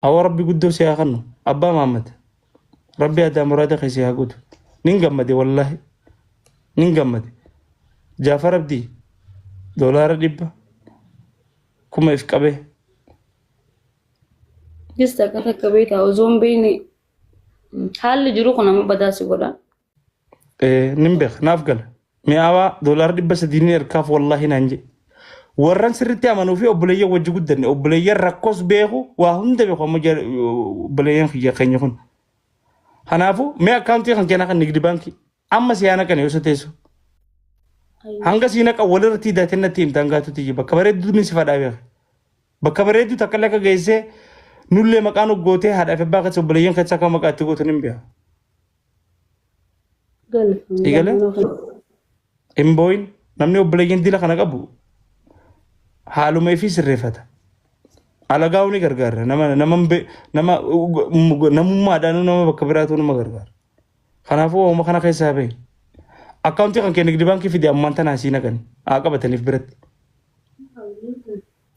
Awwa rabbi guddoo si haa kennu. Abbaa Mahammad. Rabbi addaa muraada kee si haa guutu. Nin gammade wallaahi. Nin gammade. Jaafar Abdii $100 kuma if qabee. Gis takka takka beektaa osoo hin beekne haalli jiru kun amma badaa si godha. Nin beeka naaf gala. Mi'aawaa $300 ni erkaaf wallaahi naan jedhe. Warran sirriitti amanuu fi obboleeyyan wajji guddanne obboleeyyan rakkoos beeku waa hunda beeku amma obboleeyyan kiyya keenya kun. Kanaafuu mee akkaawuntii kan keenyaa kan nigdi baankii amma si haana kana yoo isa teessu. Hanga sii naqa walirratti hidhatee natti himta hangaatu tiyya bakka bareedduu ni si fadhaa beeka. Bakka bareedduu takka illee akka geessee nullee maqaa nu gootee haadhaa fi abbaa keessa obboleeyyan keessa akka maqaa itti gootu ni beeka. Eegale? Hin boo'in namni obboleeyyan dila kana qabu haaluma ifii sirreeffata. Alagaa ni gargaara. Nama nama hin be- nama namummaadhaan nama bakka biraatu nama gargaara. Kanaafuu waanuma kana keessaa bahi. Akkaawuntii kan kee nigdi baankii fide ammaan tanaa sii naqani. Haa qabataniif biratti.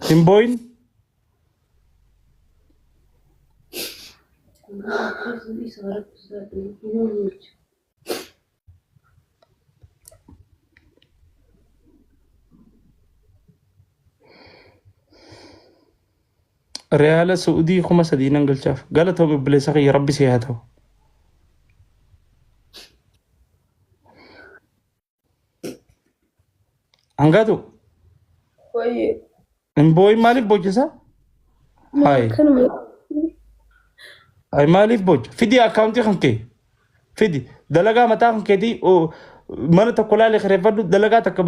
Hin boo'in. Riyaala Su'udii 3000 nan galchaaf. Galatoomi obboleessa kiyya rabbi si haa ta'u. Hangaatu Wayye. hin boo'in maaliif boochisa? Hayi. Kanuma. Hayi maaliif boocha? Fidi akkaawuntii kan kee. Fidi dalagaa mataa kan keetii mana tokko laali kireeffadhu dalagaa takka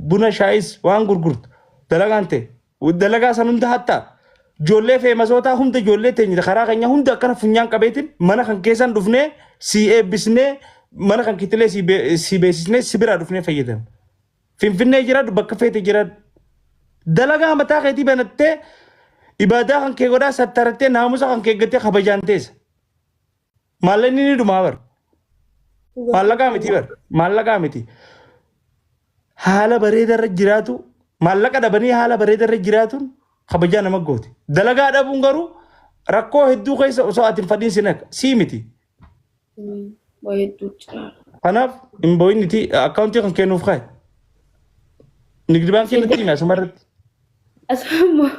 buna shaayis waan gurgurtu dalagaan ta'e Dalagaa san hunda hatta ijoollee feemasootaa hunda ijoollee teenya karaa keenya hunda akkana funyaan qabeetiin mana kan keessan dhufnee si eebbisnee mana kan kitilee si beeksisnee si biraa dhufnee fayyadamna. Finfinnee jiraadhu bakka feete jiraadhu. Dalagaa mataa keetii banattee ibaadaa kan kee godhaa sattarattee naamusa kan kee eeggattee kabajaan teessa. Maallaqni ni dhumaa bar. Maallaqaa miti bar. Maallaqaa miti. Haala bareeda irra jiraatu maallaqa dhabanii haala bareeda irra jiraatuun kabajaa nama gooti. Dalagaa dhabuun garuu rakkoo hedduu keessa osoo ati hin fadhiin si naqa. Sii miti. Waa hedduu jira. Kanaaf hin boo'initi akkaawuntii kan kennuuf kaa'e. Nigdi baankii natti himi asumarratti. Asuma.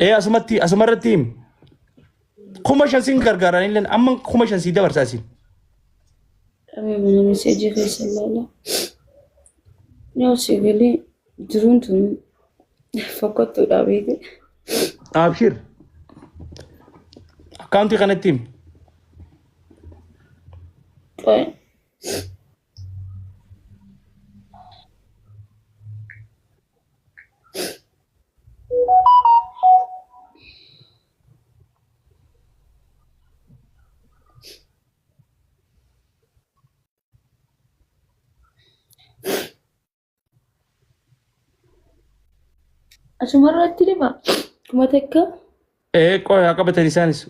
Ee asumatti asumarratti himi. 5000 sin gargaaran illee amma 5000 sii dabarsa asiin. Dhamee mana meseejii keessa ilaala. Yoo si galee jiruun tun fokkottuudha beekte. Abshir. Akkaawuntii kanatti himi. Qoy. Asumarratti dhima. 1000. Ee qoy haa qabatan isaanis.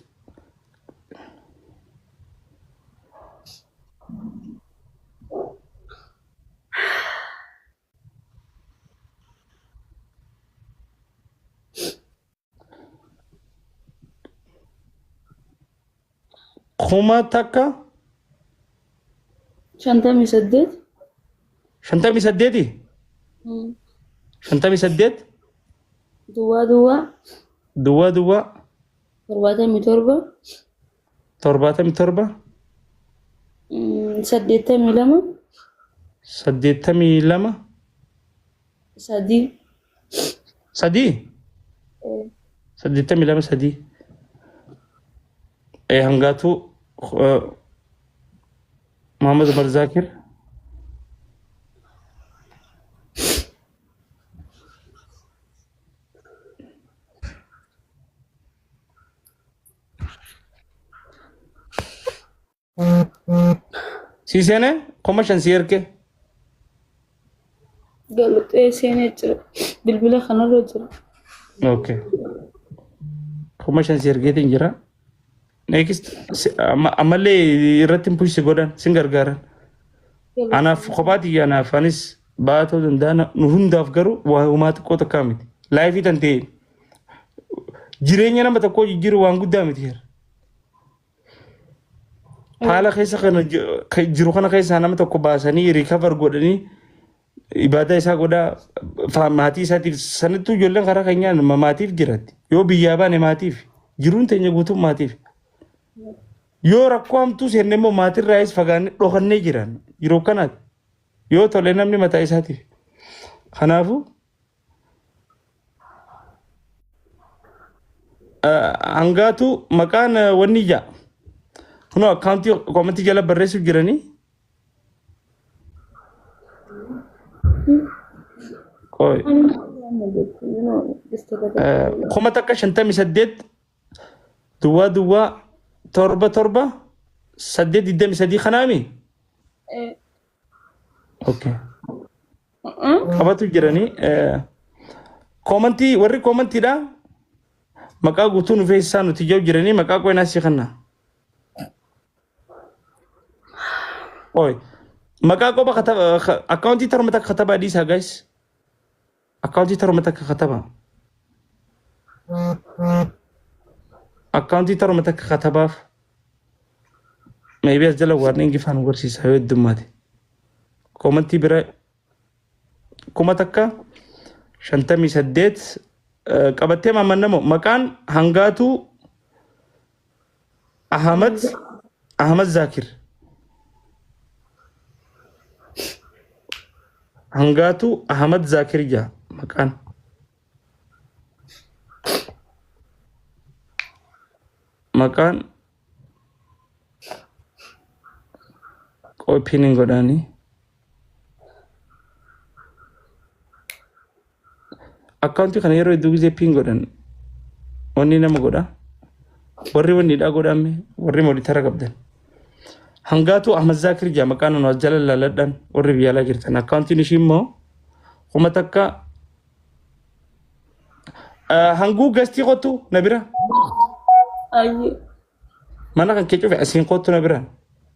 1000. 58. 58? 58. Duwwaa duwwaa. Duwwaa duwwaa. 77. 77. 82. 82. 3. 3. 82 3. Hangaatuu Muhammad Umar Zaakir. Sii seene 5000 sii erge. Galuxee seenee jira. Bilbila kanarra jira. Okay. 5000 sii ergeetiin jira. Next ammallee irratti hin push si godhan sin gargaaran. Anaaf kophaa tiyya anaaf anis ba'aa ta'uu danda'a nu hundaaf garuu waa homaa xiqqoo takkaa miti. Laayifii tan ta'e Jireenya nama tokkoo jijjiiruu waan guddaa miti heera. Haala keessa kana jiru kana keessaa nama tokko baasanii recover godhanii ibaadaa isaa godhaa maatii isaatiif sanattuu ijoolleen karaa keenyaa maatiif jiratti. Yoo biyyaa baane maatiif jiruun teenya guutuun maatiif. Yoo rakkoo hamtuu seenne immoo maatirraayis fagaannee dhokannee jiran yeroo kanaati. Yoo tole namni mataa isaatiif. Kanaafuu hangaatu maqaan wanni ija. Kunoo akkaawuntii koomentii jala barreessuuf jiranii. Qoy. 1058 00 7 7 8 23 kanaami. Okay. Qabatu jiranii. Koomentii warri koomentiidha. Maqaa guutuu nu feesisaa nuti jiru jiranii maqaa qoynaa si kanna. Oi. Maqaa qofa kataba akkaawuntii torma takka katabaa dhiisaa guys. Akkaawuntii torma takka kataba. Akkaawuntii torma takka katabaaf. Maybe as jala warning ifaan agarsiisa yoo heddummaate. Koomentii bira 1058 qabattee maamannamo maqaan hangaatuu Ahmad Ahmad Zakir. Hangaatuu Ahmad Zakir jaa maqaan. Maqaan qophiin hin godhaanii. Akkaawuntii kana yeroo hedduu gisee pin godhan wanni nama godha. Warri wanniidhaa godhame warri monitor qabdan. Hangaatu Ahmad Zakir jaa maqaan nu as jala laaladhaan warri biyya alaa jirtan. Akkaawuntiin ishii immoo 1000 hanguu gastii qottu na bira. Ayyi. Mana kan kee cufe asiin kottu na bira.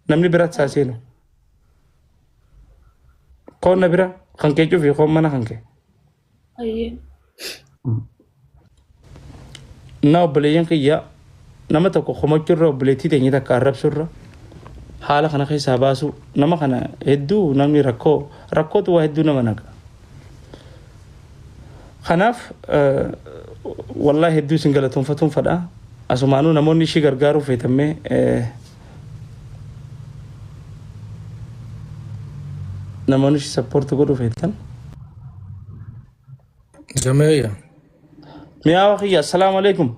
Namni biratti saa seenu. Koon na bira kan kee cufe koon mana kan kee. Ayyi. Na obboleeyyan kiyya nama tokko komachuurra obboleettii teenya takka arrabsuurra haala kana keessaa baasu nama kana hedduu namni rakkoo rakkootu waa hedduu nama naqa. Kanaaf wallaahi hedduu isin galatoonfatuun fadha. Asumaanuu namoonni ishii gargaaruu feetammee namoonni ishii support godhuu feetan. Jameeya. Mi'aawa kiyya, assalaamu alaikum.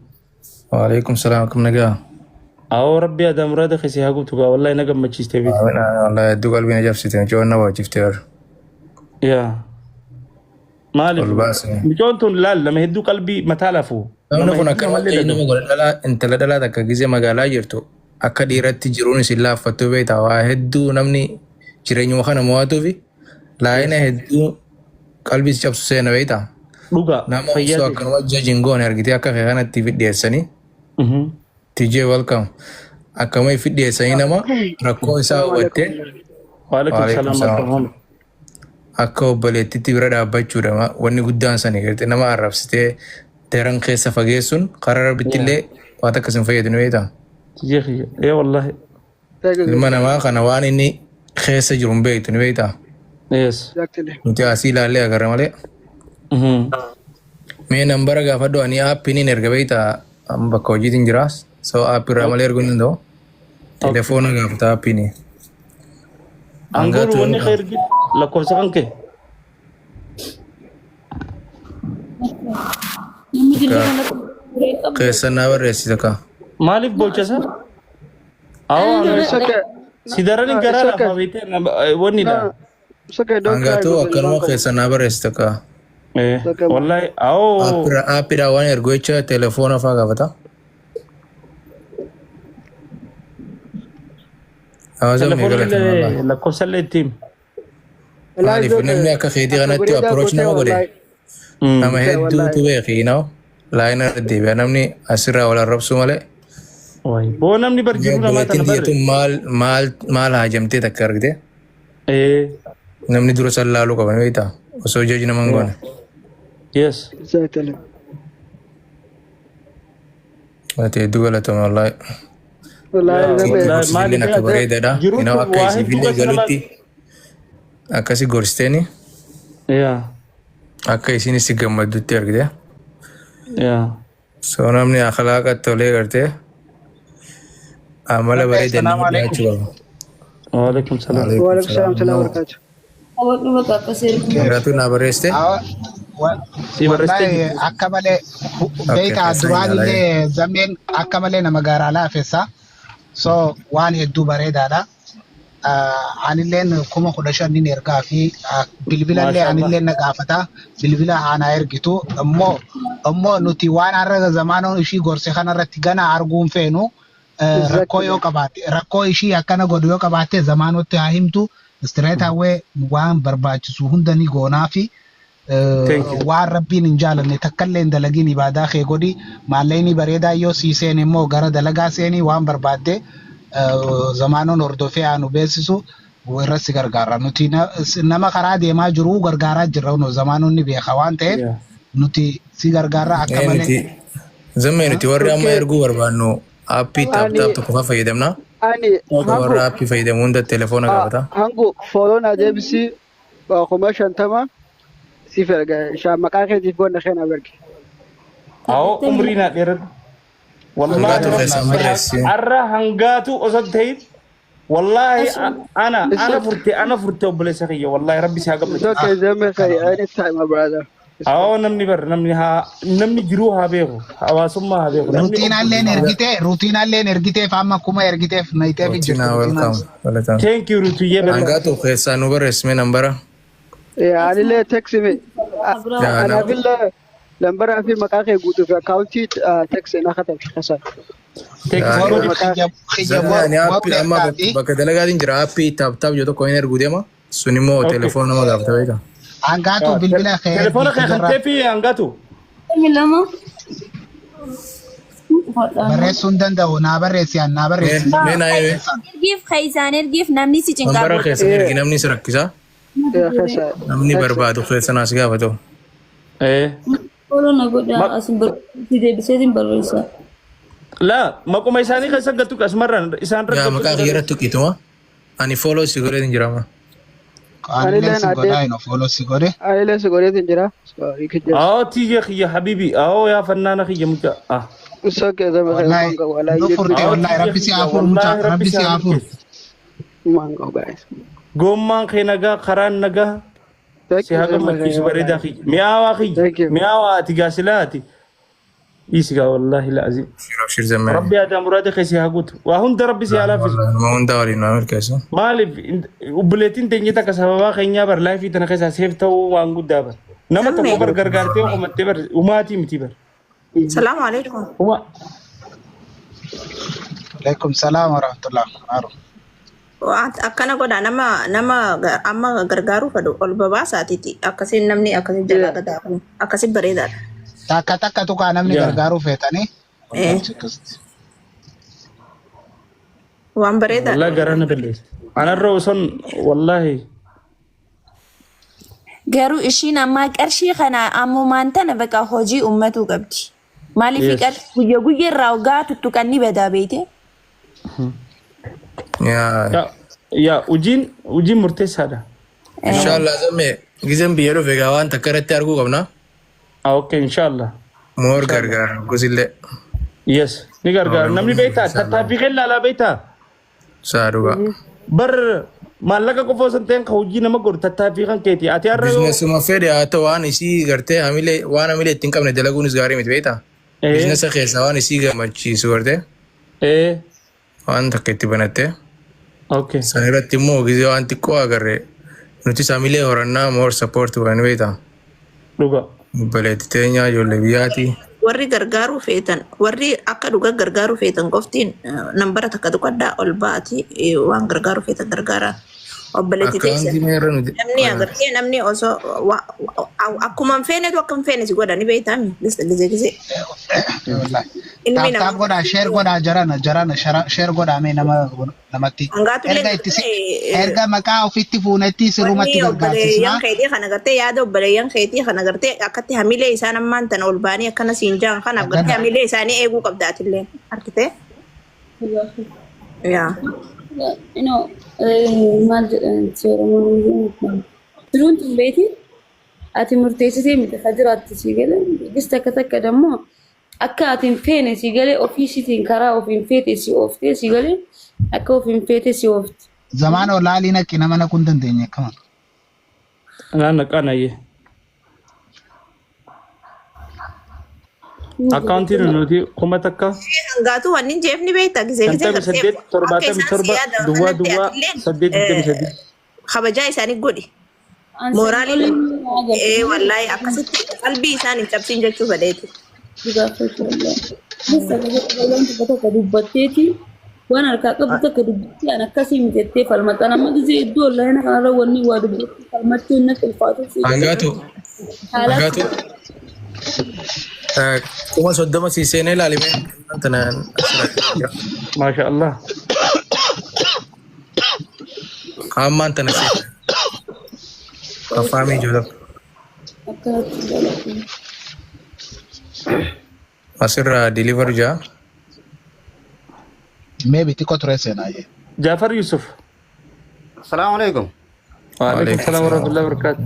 Waalaikum salaam, akkam nagaa? Awoo, rabbi aadaa muraada keessi haa guutu gaa, wallahi na gammachiiste beektu. Amiin, wallahi hedduu qalbii na jabsite, mucaan na waajjifte bar. Yaa. Maaliif? Ol baase. Mucoon tun laal nama hedduu qalbii mataa lafu. Namni Nama kun hedduu akka namallee nama dhagahu. godha dhalaa intala dhalaa takka gizee magaalaa jirtu akka dhiiratti jiruun isin laaffattu beektaa, waa hedduu namni jireenyuma kana mo'atuufi laayina hedduu qalbii si cabsu seena beektaa. Dhugaa Nama fayyaa osoo ta'e. akkanuma jajiin goone argitee akka kee kanatti fidhiyeessanii tijee welcome akkamii fidhiyeessanii nama rakkoo isaa hubattee. Waalaikum Waalaikum salaam salaam. warahmatullahi. Akka obboleettitti bira dhaabbachuudha wanni guddaan sani gartee nama arrabsitee daran keessa fageessuun karaa rabbitti illee waan takka sin fayyadu ni beektaa. Tijee kiyya. Ee wallahi. Ilma namaa kana waan inni keessa jiru hin beektu ni beektaa. Yes. Nuti asii ilaallee agarra malee. Mee nambara gaafadhu, ani aappiin hin erga beektaa, amma bakka hojiitiin jira. So aappii irraa malee erguu hin danda'u. Telefoona gaafata aappiin. Anguuru Hangaatu wanni kee ergi lakkoofsa kan kee. Namni jilba kanatti turee qabdu. Keessa naa barreessita kaa. Maaliif bochasa? Awoo si darani garaa lafaa beektee wanni dha. Hangaatu akkanuma keessa naa barreessita kaa. Wallahi awoo. Aappiidhaan waan ergu jecha telefoona fa'aa gaafata. Hawaasa mee Telefoonni galatama illee Allah. lakkoofsa illee itti himi. Maaliif namni akka keetii kanatti approach nama godhe nama hedduutu beeki noo laayina irra deebi'a namni asirraa wal arrabsuu malee. Wayi. Boo namni bar jiruu namaa Obboleettiin tana barre. tiyyatu maal maal maal haajamtee takka argite namni dura san laaluu qaba ni beektaa osoo jaji nama hin goone. Yes. Ati hedduu galatoomi wallaahi. Wallaahi Yaa zammee. wallaahi Gorsisilleen maaliif akka bareedaadha. jiruutu Inoo akka waa hedduu isiifillee keessa nama galutti akkasi gorsiteen Yaa akka isiin si gammaddutti argite. yaa. So namni akhlaaqa tolee gartee amala bareedan Assalamu nama alaikum. dhiyaachuu qaba. Waalaikum salaam. Waalaikum Waalaikum salaam. salaam wa barakatuh. Qabadhu bakka akkas ergu. Hangaatu naa barreessite? Si barreessitee Wallahi jirti. akka malee Okay, beeyta keessan duraan ilaalaa illee zammeen akka malee nama gaaraa laafessa. So waan hedduu bareedaadha. Anilleen 15,000 nin ergaa fi bilbilallee Maashaallah. Anilleen na gaafata. Bilbila aanaa ergitu. Immoo nuti waan har'a zamaanoon ishii gorse kanarratti gana arguun feenu rakkoo yoo Exactly. qabaatte, rakkoo ishii akkana godhu yoo qabaatte, zamaanotti haa himtu. Straight away waan barbaachisu hunda ni goonaa fi Thank you. waan rabbiin hin jaalanne takkallee hin dalagin, ibaadaa kee godhi. Maallaqni bareedaa yoo sii seene immoo gara dalagaa seenii waan barbaadde zamaanoon hordofee haa nu beeksisu, irratti gargaara. Nuti nama karaa deemaa jiru gargaaraa jirra, nu zamaanoon ni beeka waan ta'eef Yaa. nuti si gargaarra akka Ee malee. nuti zammee nuti warri amma Okay. erguu barbaannu aappii tap Ani tap tokko faa fayyadamna. ani Warra hangu aappii fayyadamu hunda telefoona gaafata. Hangu follow na deebisi, 50,000 siif erga shaa maqaa keetiif goonna keena erge. Awoo umrii naa dheeradhu. Wallaahi Hangaatu rabbi keessan barreessi. Har'a hangaatu osoo hin ta'in wallaahi ana It's ana okay. furte ana furte obboleessa kiyya, wallaahi rabbi si haa It's gammachiisu. okay, zammee kee, anytime, my brother. It's cool. Awoo namni bar namni haa namni jiruu haa beeku, hawaasummaa haa beeku namni Rutiinaalleen ergitee, rutiinaalleen ergiteef, amma 1,000 ergiteef nayiteef hin jirtu Rutina rutiinaan. welcome. Galataan. Thank you, Rutiyyee bareeda. Hangaatu keessaa nu barreessime nambara. Yeah, anillee text me. Yaa nama. Anaafillee lambaraa fi maqaa kee guutuu fi akkaawuntii text na katabsi keessa. Text Yaa Boru godhi. Maqaa xiyya xiyya Zammee boru ani boru aappii amma ergaa fi bakka dalagaatiin jira, aappii tap tap jiru tokko hin erguu deema. Sun immoo telefoona nama gaafata beektaa. Hangaatu bilbila kee ergi Telefoona kee kan kiyyarraa ta'e fi hangaatu. Lama. Barreessuu hin danda'u, naa barreessi, an naa Mee barreessi. mee naa hime. Ergiif keessaan ergiif, namni si cinqaa Nambara godha. keessan ergi, namni si rakkisa. Keessa. Namni barbaadu keessan as gaafatu. Eh. Follow na godha asin barreessi deebiseetiin barreessa. Laa maquma isaanii keessa galtu asumarraan isaan Yaa rakkatu. maqaa kiyya irratti tuqituma. Ani follow si godhee hin jirama. Anillee si Anilleen godhaa hin follow si godhe. Anillee si godheetiin jira. So you can just. Awoo tiyya kiyya habibi, awoo yaa fannaana kiyya mucaa ah. It's okay, zammee kee. Wallahi Mango wallahi nu furte Awoo wallahi tiyya rabbi si kiyya haa furu mucaa wallaahi rabbi rabbi si si haa haa furu. milkeessu. Mango guys. Gommaan kee nagaa, karaan nagaa Thank si you haa zammee kee gammachiisu bareedaa wallahi. kiyya mi'aawaa kiyya Thank you. mi'aawaa ati gaasilaa ati dhiisi gaa wallaahi la'aziim. Abshir abshir zammee. Rabbi aadaa muraada kee si haa guutu, waa hunda rabbi si haa laaffisu. Nama hunda waliin naa milkeessu. Maaliif obboleettiin teenya takka sababaa keenyaa bar life tana keessaa seef ta'uu waan guddaa bar. Nama tokko Zammee. bar gargaartee qomattee bar umaatii miti bar. Salaamu alaikum. Uma Alaikum salaam wa rahmatullah. Maaru. Waan akkana godha, nama amma gargaaruu fedhu ol babaasaatiiti. Akkasiin namni akkasii jalaa gadaa kun akkasii bareedaadha. Takka takka tuqaa namni Yaa. gargaaruu feetanii. Eh, waan bareedaadha. Wallahi garaa na balleessa. Anarra osoon wallahi. Garuu ishiin ammaa qarshii kana ammumaan tana bakka hojii uummatuu qabdi. Maaliif qarshii guyya guyya irraa hoggaa tuttuqan ni badaa beeyte. Yaa. Yaa yaa hojiin hojiin murteessaadha. Inshallah zammee gizeen biyya dhufe egaa waan takka irratti arguu qabna. Ah, okay, inshallah. Moor gargaara gosillee. Yes, ni gargaara. Namni beektaa tattaaffii kee ilaalaa beektaa. Saa dhugaa. Bar maallaqa qofa osoo hin ta'in kan hojii nama godhu tattaaffii kan keeti. Ati har'a yoo Bizinesuma fedhe haa ta'u, waan isii gartee hamilee waan hamilee ittiin qabne dalaguunis gaarii miti beektaa. Bizinesa keessaa waan isii gammachiisu gartee waan takka itti banattee san irratti immoo gizee waan xiqqoo agarre nuti hamilee horannaa more support godhanii beektaa. Dhuga. Obboleetti teenyaa ijoollee biyyaati. Warri gargaaruu feetan, warri akka dhuga gargaaruu feetan qoftiin nambara takka tuqadhaa ol ba'atii waan gargaaruu feetan gargaaraa. Obboleettii teessan. Akkaawuntii meerra nuti. Namni agartee namni osoo akkuma hin feenetu akka hin feene si godha ni beektaami. Gise gise. Wallahi. Ilmi Taap namaa taap godhaa share godhaa jarana jarana share godhaa mee nama namatti. Hangaatu illee Erga itti si gartee erga maqaa ofitti fuunetti sirrumatti wanni gargaarchisnaa. obboleeyyan keetii kana gartee yaada obboleeyyan keetii kana gartee akkatti hamilee isaan ammaan tana ol ba'anii akkana siin jaan kanaaf gartee Akkana. hamilee isaanii eeguu qabda atillee argitee. Yaa. Ino maal jedhan Oromoon jiruun tun beeti ati murteessitee miti ka jiraattu sii galee gis takka takka dammoo akka ati hin feene sii galee ofii isiitiin karaa ofiin feete si ooftee sii galee akka ofiin feete si oofti. Zamaanoo laalii naqi nama naquu hin dandeenye akkama. Naan naqaan ayyee. Akkaawuntiin nuti 1000 Hangaatu wanni hin jeefni beektaa gisee gisee 58 gartee akka 77 isaan si yaadan duwwaa kanatti duwwaa atilleen 823. kabajaa isaanii godhi. An Mooraalii sanyii ee wallaahi akkasitti qalbii isaan hin cabsin jechuu fedheeti. Gaafachuu wallahi. Gis takka takka waan tokko tokko dubbatteeti waan harkaa qabdu takka dubbattee an akkasii miti jettee falmatta. Nama gisee iddoo wallahi na kanarra wanni waa dubbattee falmachuun natti ulfaatu si galee Hangaatu. haala Hangaatu. 30,000 sii seenee ilaalime. Tanaan asirratti jira. Maasha Allah. Ammaan tana seene. Afaamii jiru tokko. Akkanatti jaalladhu. Asirraa deliver jaa. Maybe xiqqoo ture seenaa jee. Jaafar Yusuf. Assalamu alaikum. Waalaikum salaam warahmatullahi wabarakatuh.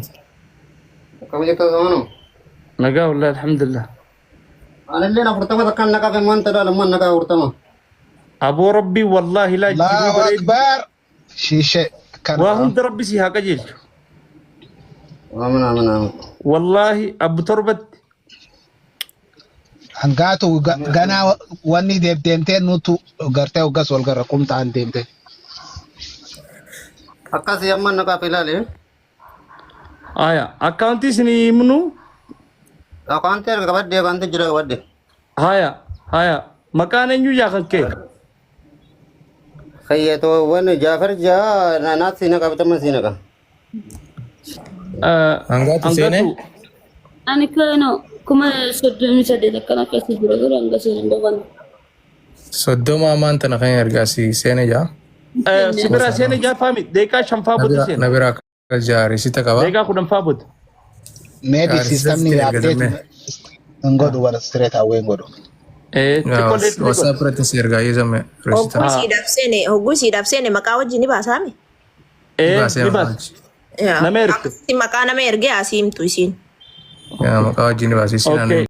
Akkam jirtu zamanu? Nagaa wallahi alhamdulillah. Anilleen 40 takkaan naqaa fi man tadha lamman naqaa 40. Aboo Rabbii wallaahi laa jiruu Allahu bareedu. Akbar. Shiishee Waa kana. hunda Rabbi si haa qajeelchu. Amin amin amin. Wallaahi abbu torbatti Hangaatu ganaa wanni deemtee nutu gartee hoggas wal garra qumxaan deemte. Akkasii amma naqaa fi ilaali. Aya akkaawuntii isin himnu. Akaantii erga qabadde akaantii jira qabadde. Haya haya maqaan eenyu yaa kan kee? Fayyatoo wanni Jaafar jaa naat si naqa bitama si naqa. Hangaatu seenee. Hangatu Ani kano 38,000 akkana akkasii jira garuu hanga seenan baban. 30 ammaan tana kan ergaa si seenee jaa. Si bira seene jaafaami daqiiqaa 5 faa booda Na seena. bira akka jaarisita qaba. Daqiiqaa 10 faa booda. Maybe Jaarisita systemni sitti erga update zammee. hin godhu bara straight away hin godhu. Xiqqoo leetti ni godha. WhatsApp irratti si ergaa yoo zammee. Risita. Hogguu siidhaaf seene hogguu siidhaaf seene maqaa wajjin ni baasaami. Ni Ni baasa. baasee. Yaa. Nama ergite. Akkasitti maqaa nama ergee asii himtu isiin. Maqaa wajjin ni baasee. Okay.